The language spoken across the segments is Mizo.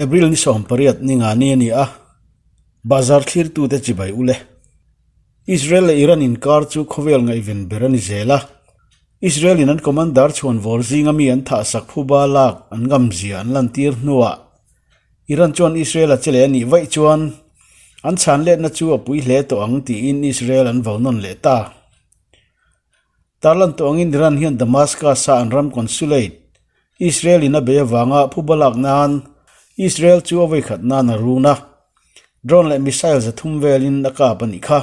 April ni 18 ni nga ni a ni a, bazar thlirtute chibai ule. Israel leh Iran inkar chu khawvel ngaihven ber a ni zel a. Israel in an commander chhuan vawr zinga mi an thahsak phuba lak an ngamzia an lantir hnuah Iran chuan Israel a che leh a nih vaih chuan an chhan letna chu a pui hle tawh ang tiin Israel an vo nawn leh ta. Tarlan tawh angin Iran hian Damascus-a an ram consulate Israel in a bei avanga phuba lak nan Israel chu a vawikhat nan a run a, drone leh missile 300 velin a kap a nih kha.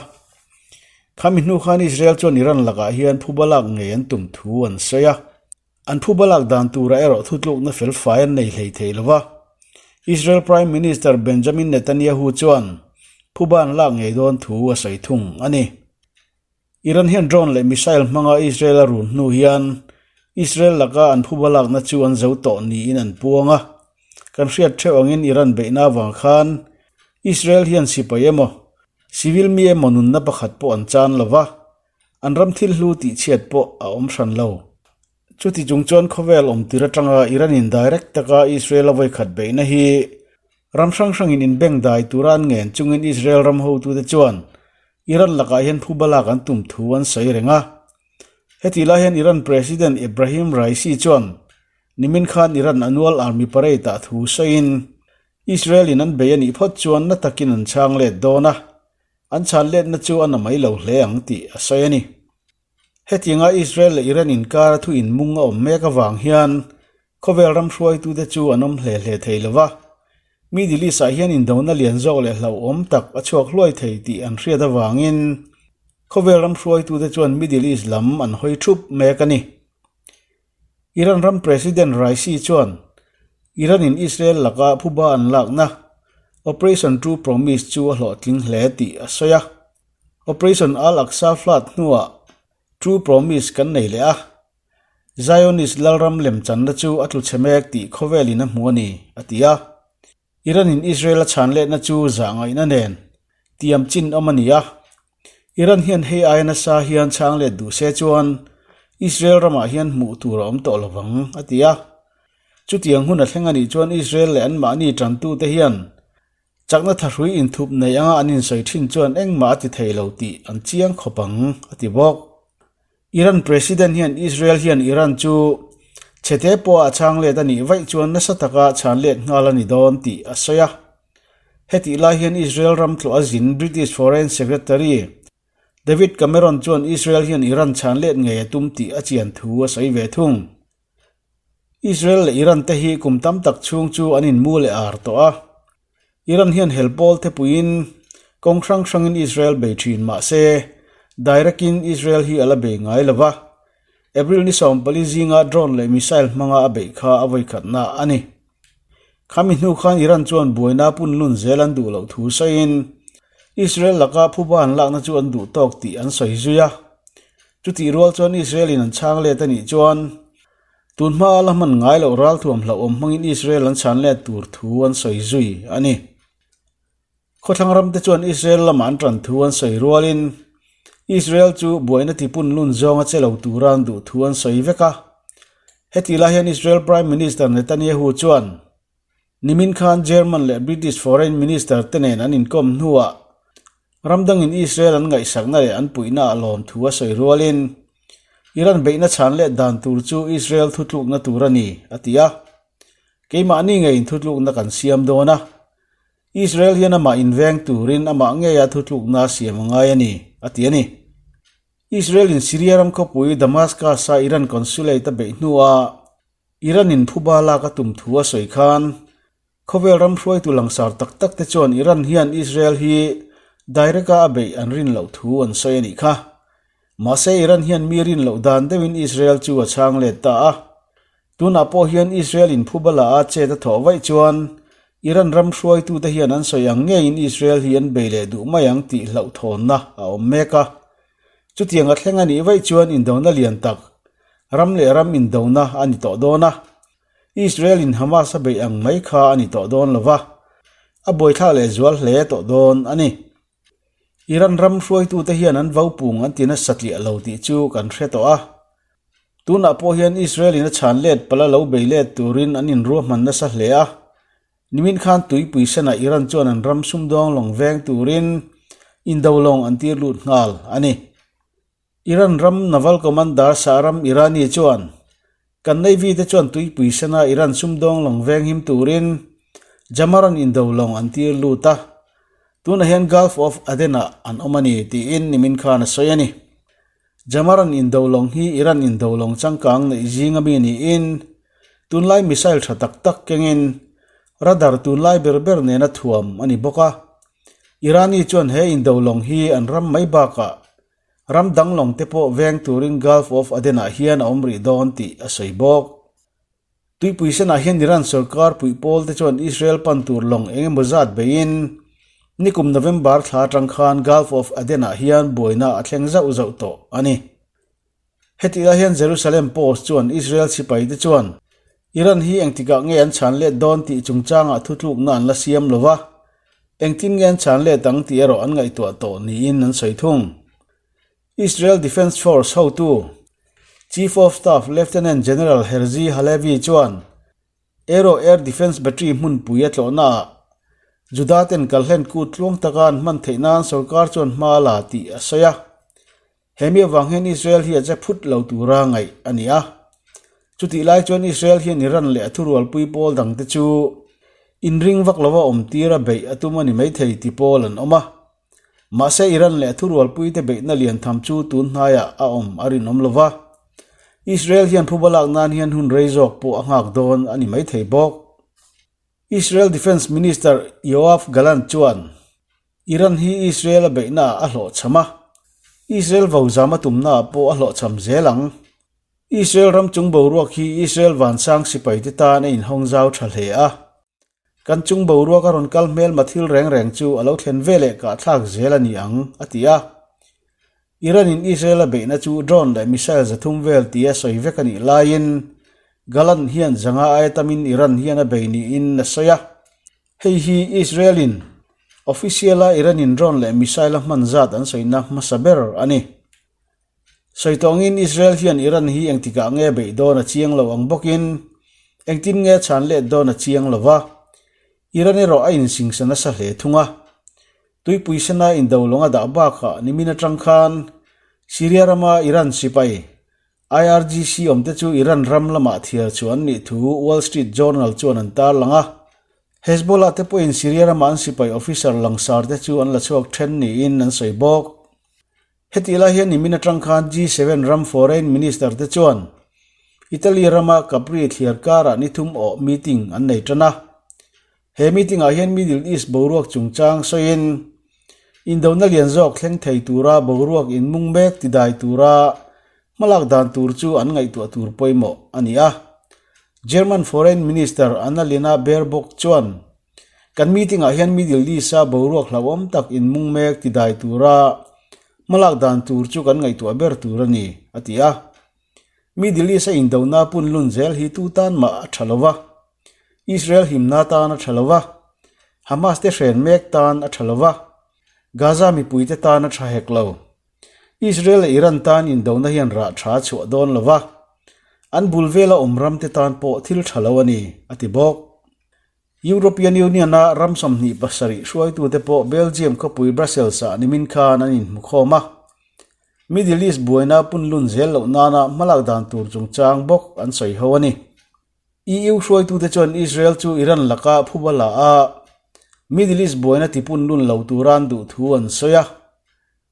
Khami hnu khan Israel chuan Iran lakah hian phuba lak ngei an tum thu an sawi a. An phuba lak dan turah erawh thutlukna felfai an nei hlei thei lo va. Israel Prime Minister Benjamin Netanyahu chuan phuba an lak ngei dawn thu a sawi thung a ni. Iran hian drone leh missile hmanga Israel a run hnu hian Israel laka an phuba lakna chu an zo tawh niin an puang a. Kan hriat theuh angin Iran beihna avang khan Israel hian sipai emaw, civil mi emaw nunna pakhat pawh an chan lo va, an ram thil hlu tihchhiat pawh a awm hran lo. Chuti chung chuan khawvel awm tir atanga Iran in direct taka Israel a vawikhat beihna hi ram hrang hrangin inbeng dai tura an ngen chungin Israel ram hotute chuan Iran lakah hian phuba lak an tum thu an sawi reng a. Hetih lai hian Iran President Ebrahim Raisi chuan nimin khan Iran annual army parade ah thu sawiin Israel in an bei a nih phawt chuan na takin an chhang let dawn a, an chhan letna chu a na mai lo hle ang tih a sawi a ni. Hetianga Israel leh Iran inkara thu inmung a awm mek avang hian khawvel ram hruaitute chu an awm hle hle thei lo va, Middle East ah hian indona lian zawk leh hlauhawm tak a chhuak hluai thei tih an hriat avangin khawvel ram hruaitute chuan Middle East lam an hawi thup mek a ni. Iran ram President Raisi chuan Iran in Israel laka phuba an lakna Operation True Promise chu a hlawhtling hle tih a sawi a. Operation Al-Aqsa Flood hnuah True Promise kan nei leh a, Zionist lalram lemchanna chu a tlu chhe mek tih khawvelin a hmu a ni, a ti a. Iran in Israel a chhan letna chu zah ngaihna nen tiam chin awm a ni a. Iran hian hei aia nasa hian chhang let duh se chuan Israel ramah hian hmuh tur a awm tawh lovang, a ti a. Chutiang hun a thleng a nih chuan Israel leh anmahni tantute hian Chakna thahrui inthup nei anga an insawi thin chuan engmah a ti thei lo tih an chiang khawp ang, a ti bawk. Iran President hian Israel hian Iran chu chhete pawha a chhang let a nih vaih chuan nasa taka chhan let nghal a ni dawn tih a sawi a. Hetih lai hian Israel ram tlawh a zin British Foreign Secretary David Cameron chuan Israel hian Iran chhan let ngei a tum tih a chian thu a sawi ve thung. Israel leh Iran te hi kum tam tak chhung chu an inmu leh ar tawh a. Iran hian hel pawl te puiin kawng hrang hrangin Israel bei thin mah se, direct in Israel hi a la bei ngai lo va. April ni 14 zinga drone leh missile hmanga a beih kha a vawikhatna a ni. Khami hnu khan Iran chuan buaina punlun zel an duh loh thu sawiin Israel laka phuba an lakna chu an duh tawk tih an sawi zui a. Chutih rual chuan Israel in an chhang let a nih chuan tun hma la hman ngai loh ralthuam hlauhawm hmangin Israel an chhan let tur thu an sawi zui a ni. Khawthlang ram te chuan Israel lamah an tan thu an sawi rualin Israel chu buaina tipun lun zawnga che lo tura an duh thu an sawi vek a. Hetih lai hian Israel Prime Minister Netanyahu chuan nimin khan German leh British Foreign Minister te nen an inkawm hnuah Ram dangin Israel an ngaihsakna leh an puihna a lawm thu a sawi rualin, Iran beihna chhan leh dan tur chu Israel thutlukna tur a ni, a ti a. Keimahni ngeiin thutlukna kan siam dawn a. Israel hian amah inveng turin amah ngeia thutlukna a siam a ngai a ni, a ti a ni. Israel-in Syria ram khawpui Damascus-a Iran consulate a beih hnuah Iran-in phuba lak a tum thu a sawi khan, Khawvel ram hruaitu langsar tak tak te chuan Iran hian Israel hi direct a a beih an rin loh thu an sawi a nih kha. Mahse Iran hian mi rin loh dan deuhin Israel chu a chhang let ta a. Tunah pawh hian Israel in phubala a chet a thawh vaih chuan Iran ram hruaitu te hian an sawi ang ngeiin Israel hi an bei leh duh mai ang tih hlauhthawnna a awm mek a. Chutiang a thleng a nih vaih chuan indona lian tak, ram leh ram indona a ni tawh dawn a. Israel in Hamas a beih ang mai kha a ni tawh dawn lo va, a buaithlak leh zual hle tawh dawn a ni. Iran ram hruaitute hian an vopung an ti nasa tliah lo tih chu kan hre tawh a. Tunah pawh hian Israel in a chhan let pala lo bei let turin an inruahman nasa hle a. Nimin khan tuipui senah Iran chuan an ram sumdawng lawng veng turin indo lawng an tir lut nghal a ni. Iran ram Naval Commander Shahram Irani chuan, Kan Navy te chuan tuipui sena Iran sumdawng lawng veng him turin Jamaran indo lawng an tir lut a, tunah hian Gulf of Aden-ah an awm a ni, tiin nimin khan a sawi a ni. Jamaran indo lawng hi Iran indo lawng changkang neih zinga mi niin tunlai missile tha tak tak kengin radar tunlai ber ber nena thuam a ni bawk a. Irani chuan he indo lawng hi an ram mai bakah ram dang lawng te pawh veng turin Gulf of Aden-ah hian a awm rih dawn tih a sawi bawk. Tuipui senah hian Iran sorkar puih pawl te chuan Israel pan tur lawng eng emaw zat beiin nikum November thla atang khan Gulf of Aden-ah hian buaina a thleng zauh zauh tawh a ni. Hetih lai hian Jerusalem Post chuan Israel sipai te chuan Iran hi engtikah nge an chhan let dawn tih chungchangah thutlukna an la siam lo va, engtin nge an chhan let ang tih erawh an ngaihtuah tawh niin an sawi thung. Israel Defence Force hotu, Chief of Staff Lieutenant General Herzi Halevi chuan Aero Air Defence Battery hmunpui a tlawhnaah Juda ten kalhlen kut tluang taka an hman theih nan sorkar chuan hma a la tih a sawi a. He mi avang hian Israel hi a che phut lo tura ngaih a ni a. Chutih lai chuan Israel hian Iran leh a thurualpui pawl dangte chu inring vak lova awm tira beih a tum a ni maithei ti pawl an awm a. Mahse Iran leh a thurualpuite beihna lian tham chu tun hnaiah a awm a rinawm lo va. Israel hian phuba lak nan hian hun rei zawk pawh a nghak dawn a ni maithei bawk. Israel Defence Minister Yoav Gallant chuan Iran hi Israel a beihnaah a hlawhchham a, Israel vozam a tumnaah pawh a hlawhchham zel ang. Israel ram chung boruak hi Israel vansang sipaite tan a inhawng zau tha hle a. Kan chung boruak a rawn kal hmelma thil reng reng chu a lo thlen ve leh kahthlak zel a ni ang, a ti a. Iran-in Israel a beihna chu drone leh missile 300 vel tia sawi vek a nih laiin Gallant hian 500 aia tamin Iran hian a bei niin a sawi a. Hei hi Israel-in official-a Iran-in drone leh missile a hman zat an sawina hmasa ber a ni. Sawi tawngin Israel hian Iran hi engtikah nge beih dawn a chiang lo ang bawkin engtin nge chhan let dawn a chiang lo va, Iran erawh a insingsa nasa hle thung a. Tuipui sena indo lawng a dah bakah nimin atang khan Syria rama Iran sipai IRGC awmte chu Iran ram lamah thiar chu an nih thu Wall Street Journal chuan an tarlang a. Hezbollah te pawhin Syria rama an sipai officer langsar te chu an la chhuak then niin an sawi bawk. Hetih lai hian nimin atang khan G7 ram Foreign Minister te chuan Italy rama Capri thliar karah ni thum awh meeting an nei tan a. He meeting ah hian Middle East boruak chungchang sawiin indona lian zawk thleng thei tura boruak inmung mek tidai tura hmalak dan tur chu an ngaihtuah tur pawimawh a ni a. German Foreign Minister Annalena Baerbock chuan Kan meeting ah hian Middle East a boruak hlauhawm tak inmung mek ti dai tura hmalak dan tur chu kan ngaihtuah ber tur a ni, a ti a. Middle East a indona punlun zel hi tu tan mah a tha lo va. Israel himna tan a tha lo va. Hamas te hren mek tan a tha lo va. Gaza mipuite tan a tha hek lo. Israel leh Iran tan indona hian rah tha a chhuah dawn lo va. An bul vela awm ramte tan pawh thil tha lo a ni, a ti bawk. European Union-a ram 27 hruaitute pawh Belgium khawpui Brussels-ah nimin khan an inhmukhawm a. Middle East buaina punlun zel loh nana hmalak dan tur chungchang bawk an sawi ho a ni. EU hruaitute chuan Israel chu Iran laka phuba la a, Middle East buaina tipunlun lo tura an duh thu an sawi a.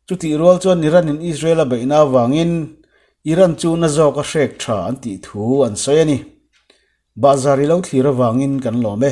Chutih rual chuan Iran-in Israel a beihna avangin Iran chu na zawk a hrek tha an tih thu an sawi a ni. Bahzar i lo thlir avangin kan lawm e.